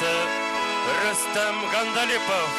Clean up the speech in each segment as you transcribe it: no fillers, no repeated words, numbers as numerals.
Командасы Рөстәм Гандалипов.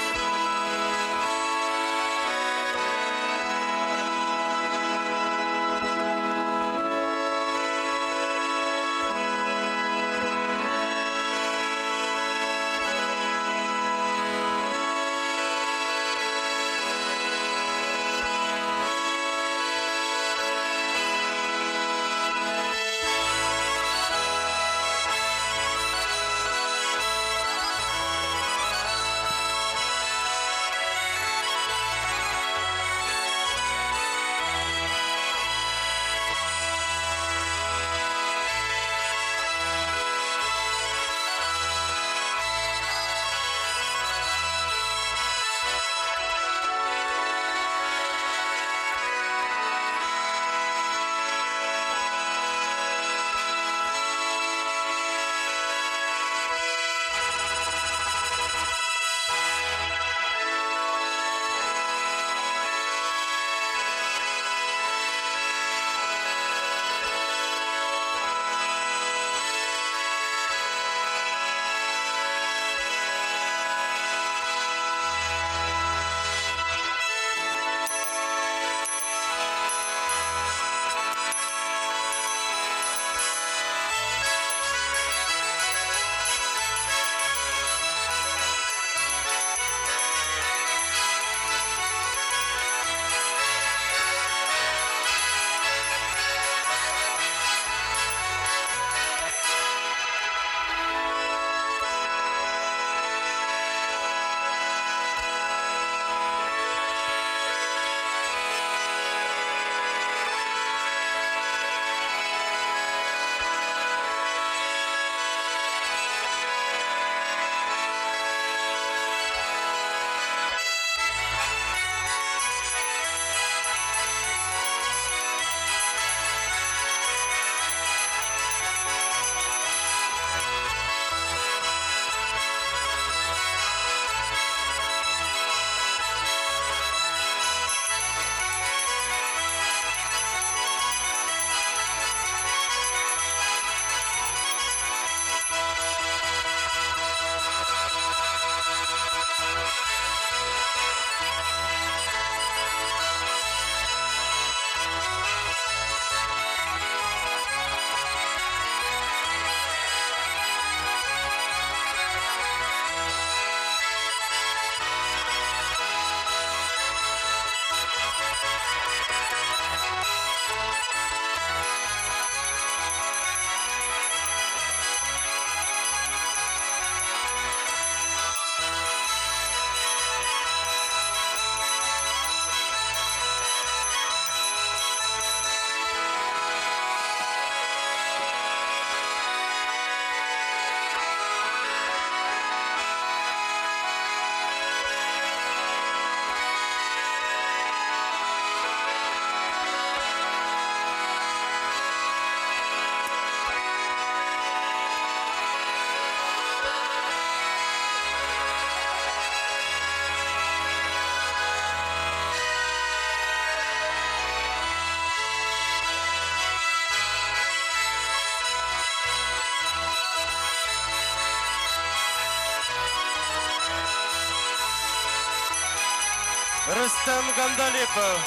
Рөстәм Гандалипов,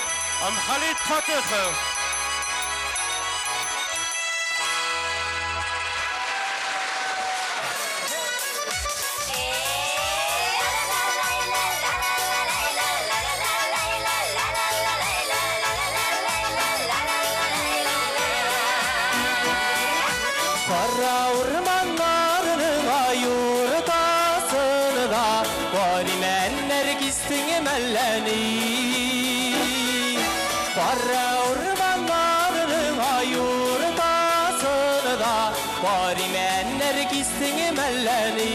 Амхалит Фатыхов. Kara ormanlarının ayurtasını da Varimenler gitsin emelleni. Kara ormanlarının ayurtasını da Varimenler gitsin emelleni.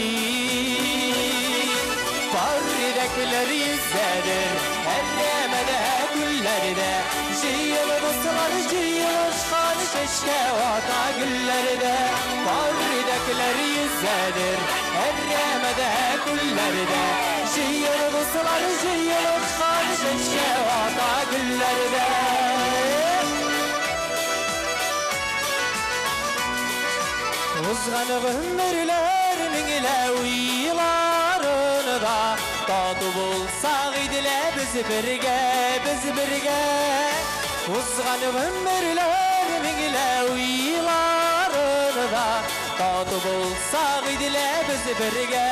Paridekler izledir, elleme güllerde. Jiyılmışlar jiyılışkan şeşke vata güllerde. Paridekler izledir, elleme güllerde. Jiyılmışlar jiyılışkan şeşke vata güllerde. Uzgan ömürler Гомерләрнең лә уйларында тату булсак иде лә без бергә, без бергә. Узган гомерләрнең лә уйларында тату булсак иде лә без бергә.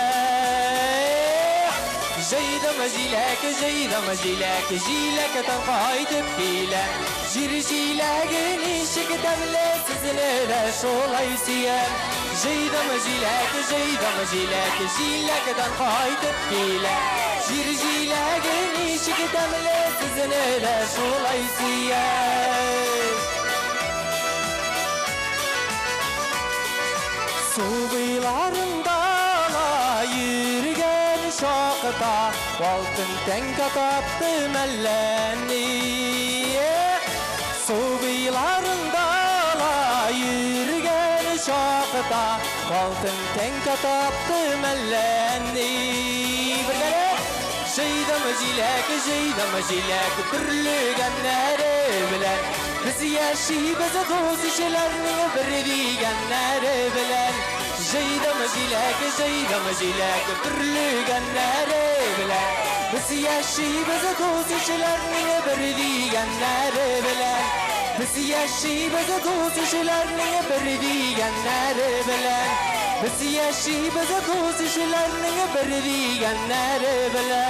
Җыйдым җиләк, җыйдым җиләк, җиләктән кайтып киләм. Җир җиләге ничек тәмле, сезне дә шулай сөям. Җыйдым җиләк, җыйдым җиләк, җиләктән кайтып киләм. Җир җиләге ничек тәмле, сезне дә шулай сөям. Су буйларында ла йөргән чакта алтын тәңкә таптым әллә ни. Су буйларында ла йөргән чакта алтын тәңкә таптым әллә ни. Бергәләп җыйдым җиләк, җыйдым җиләк, төрлегәннәре белән. Без яшибез дус ишеләрнең бер дигәннәре белән. Җыйдым җиләк, җыйдым җиләк, төрлегәннәре белән. Без яшибез дус ишеләрнең бер дигәннәре белән. Без яшибез дус ишеләрнең бер дигәннәре белән. Без яшибез дус ишеләрнең бер дигәннәре белән.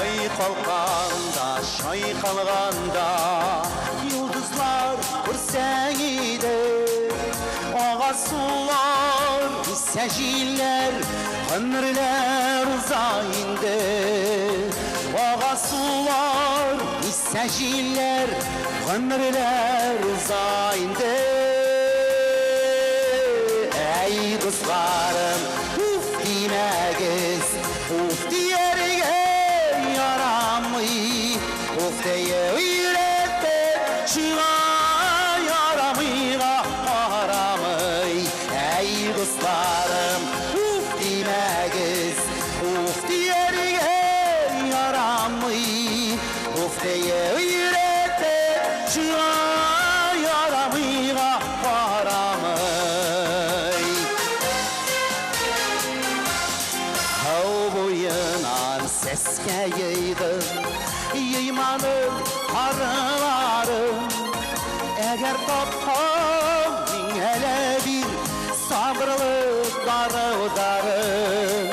Ай калканда, чайкалганда, йолдызлар күрсәң иде. Ага сулар, исә җилләр, гомерләр уза инде. Ага сулар, исә җилләр, гомерләр уза инде. Әй, дусларым, уф димәгез, уф дияргә ярамый. Уф дия өйрәтеп чыга ярамыйга карамый. Әй, дусларым, уф димәгез, уф дияргә ярамый. Уф дия өйрәтеп чыга ярамыйга карамый. Тау буеннан сәскә йыйдым, йыйманым арыларым. Әгәр тапсам миңа лә бир сабырлык дару-дарым.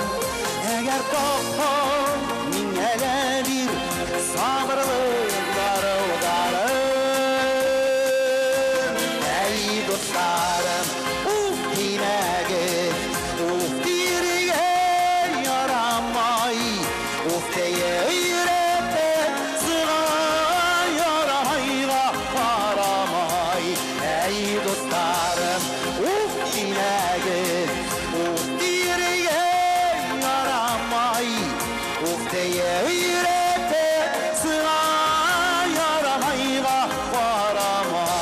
Әгәр тапсам миңа лә бир сабырлык дару-дарым. Әй, дусларым, уф димәгез, уф дияргә ярамай. Уф дия өйрәтеп сыга ярамайга карамай. Әй, дусларым, уф димәгез, уф дияргә ярамай. Уф дия өйрәтеп сыга ярамайга карамай.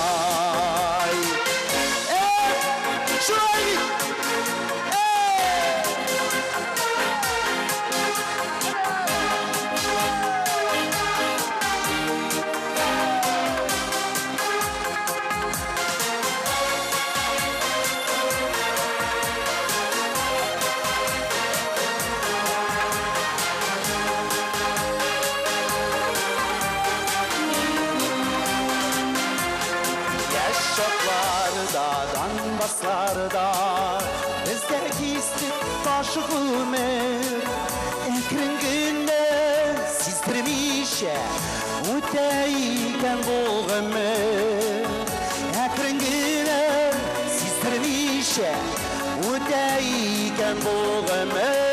Эй, шулай бит! Эй! Яшь чакларда, Донбассларда бездә кисте таш гомер. Әкрен генә сиздермичә үтә икән бу гомер. Әкрен генә сиздермичә үтә икән бу гомер.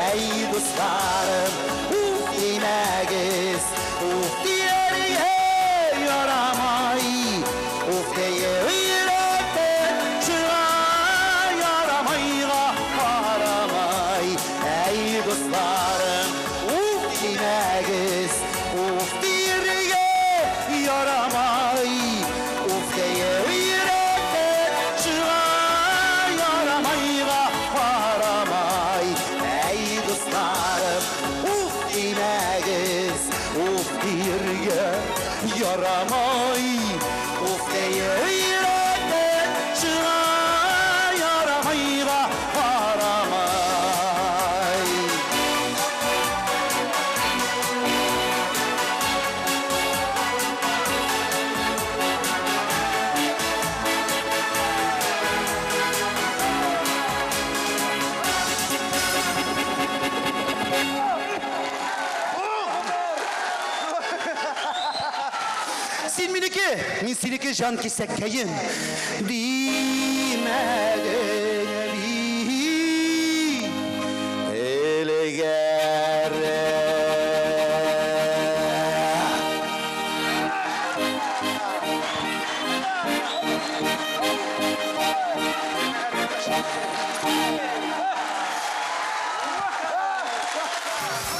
Әй, дусларым, уф димәгез, Мин синеке җан кисәккәем. Димәдең бит элгәре.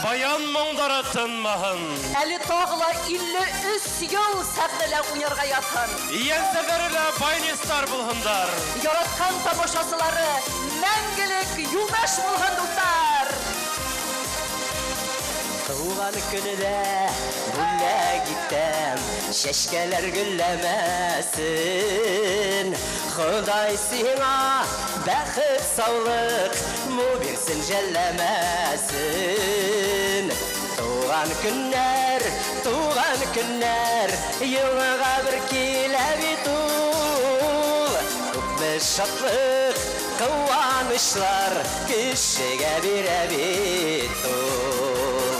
Баян моңдары тынмаһын. Әле тагы ла 53 ел сәхнәлә уйнарга язһын. Янсәләре лә баянистлар булһындар. Яраткан тамашачылары мәңгелек юлдаш булһын, дуслар. Туган көнедә бүләк итәм, чәчкәләр гөлләмәсен. Ходай сиңа бәхет, саулык, мул бирсен, жәлләмәсен. Туган көннәр, туган көннәр, елга бер килә бит ул. Күпме шатлык, куанычлар кешегә бирә бит ул.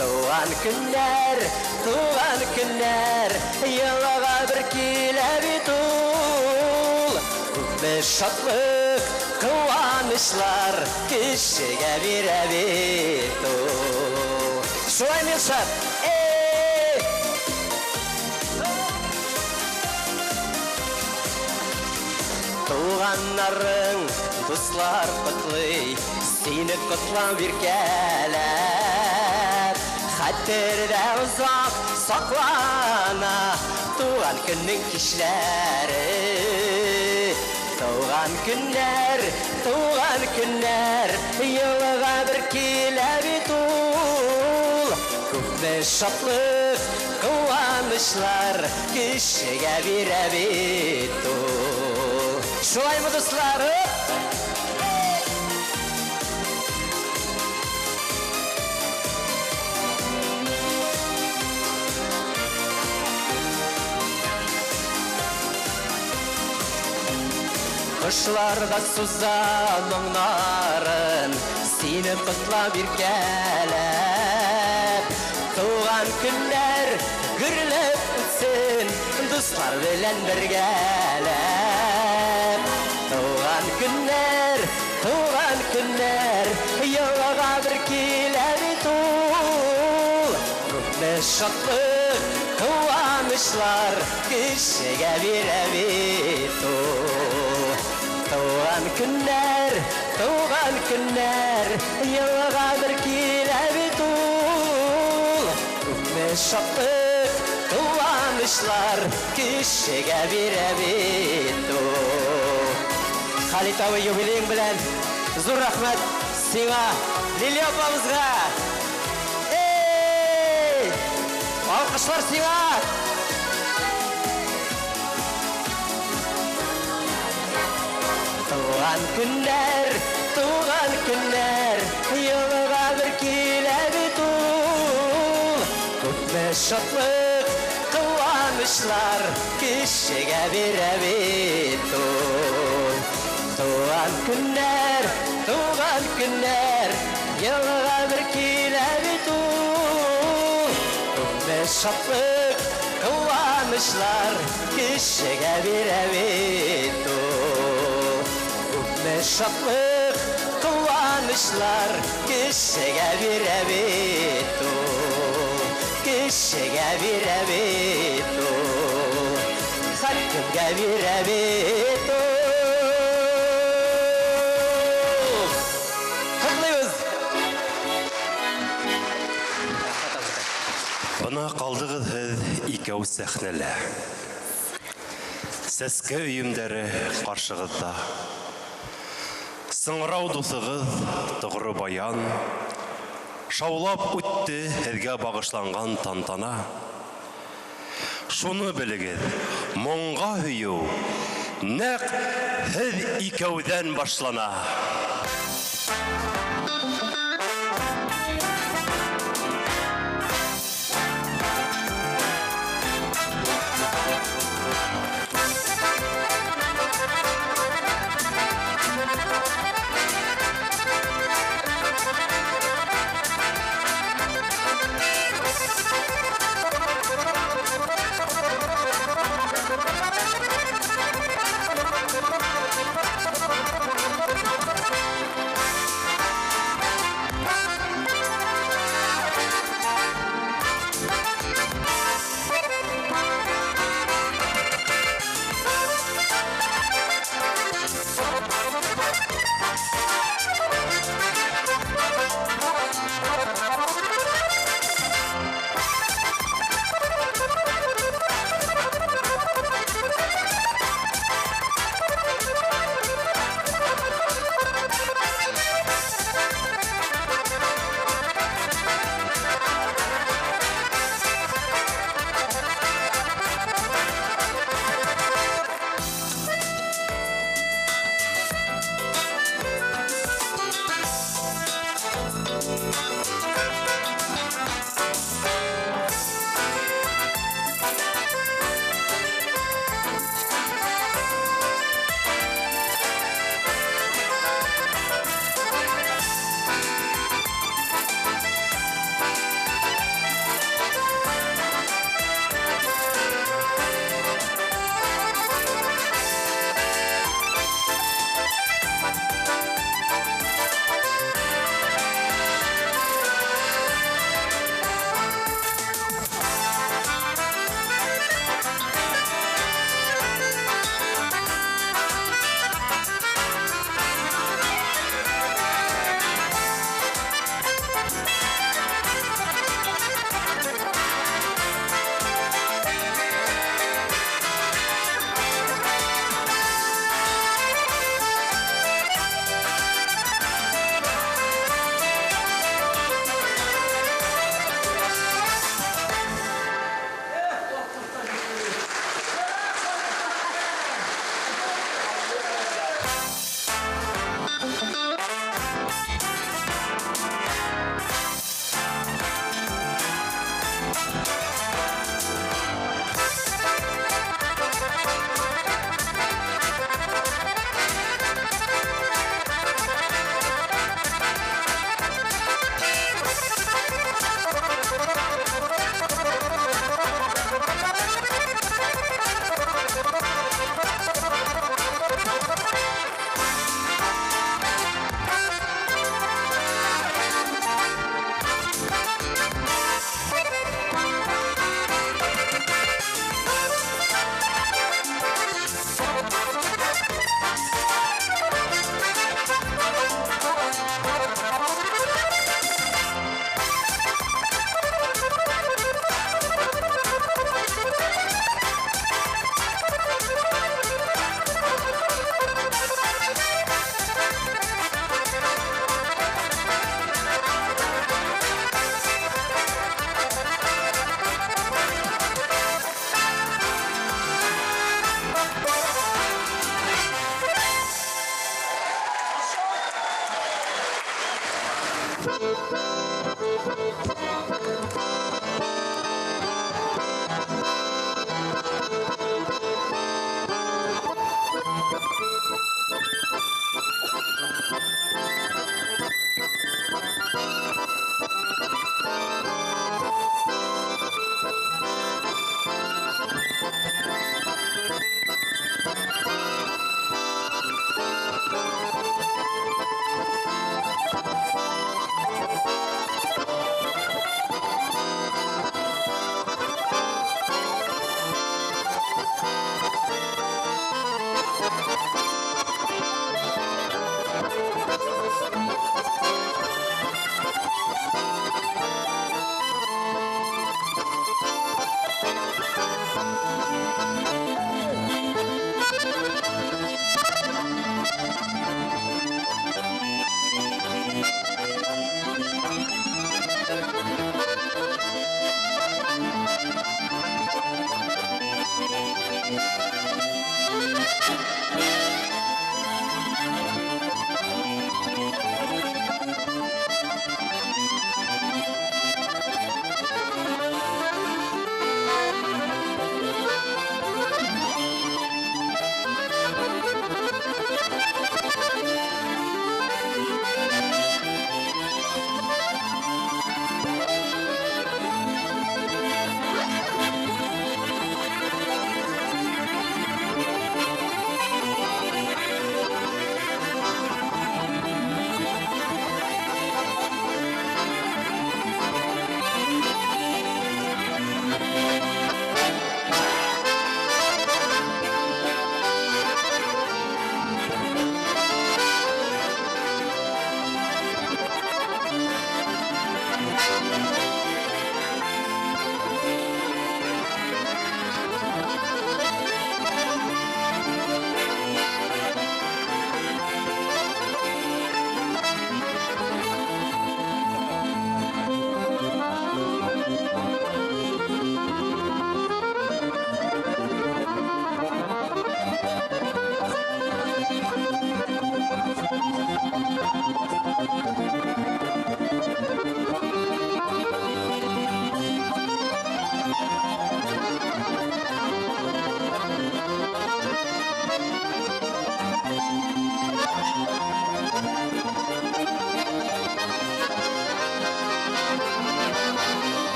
Туган көннәр, туган көннәр, елга бер килә бит ул. Күпме шатлык, куанычлар кешегә бирә бит ул. Шулай, Милшат? Эй! Туганнарың, дуслар котлый, сине котлап иркәләп. Хәтердә озак саклана туган көннең кичләре. Туган көннәр, туган көннәр, елга бер килә бит ул. Күпме шатлык, куанычлар кешегә бирә бит ул. Шулаймы, дуслар? Кошлар да суза моңнарын, сине котлап иркәләп. Туган көннәр гөрләп үтсен, дуслар белән бергәләп. Туган көннәр, туган көннәр, елга бер килә бит ул. Күпме шатлык, куанычлар кешегә бирә бит ул. Туган көннәр, туган көннәр, елга бер килә бит ул. Күпме шатлык, куанычлар кешегә бирә бит ул. Халит абый, юбилеең белән зур рәхмәт сиңа, Лилия апабызга. Эй! Алкышлар сиңа! Туган көннәр, туган көннәр, елга бер килә бит ул. Күпме шатлык, куанычлар кешегә бирә бит ул. Туган көннәр, туган көннәр, елга бер килә бит ул. Күпме шатлык, куанычлар кешегә бирә бит ул. Күпме шатлык, куанычлар кешегә бирә бит ул. Кешегә бирә бит ул. Һәркемгә бирә бит ул. Котлыйбыз! Бына калдыгыз һеҙ икәү сәхнәлә. Сәскә өйөмдәре ҡаршығыҙҙа. Сыңрау дуҫығыҙ тоғро баян. Шаулап үтте һеҙгә бағышланған тантана. Шуны белегеҙ, моңға һөйөү нәҡ һеҙ икәүҙән башлана.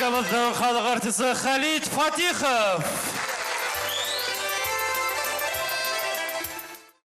Республикабызның халык артисты Халит Фатихов.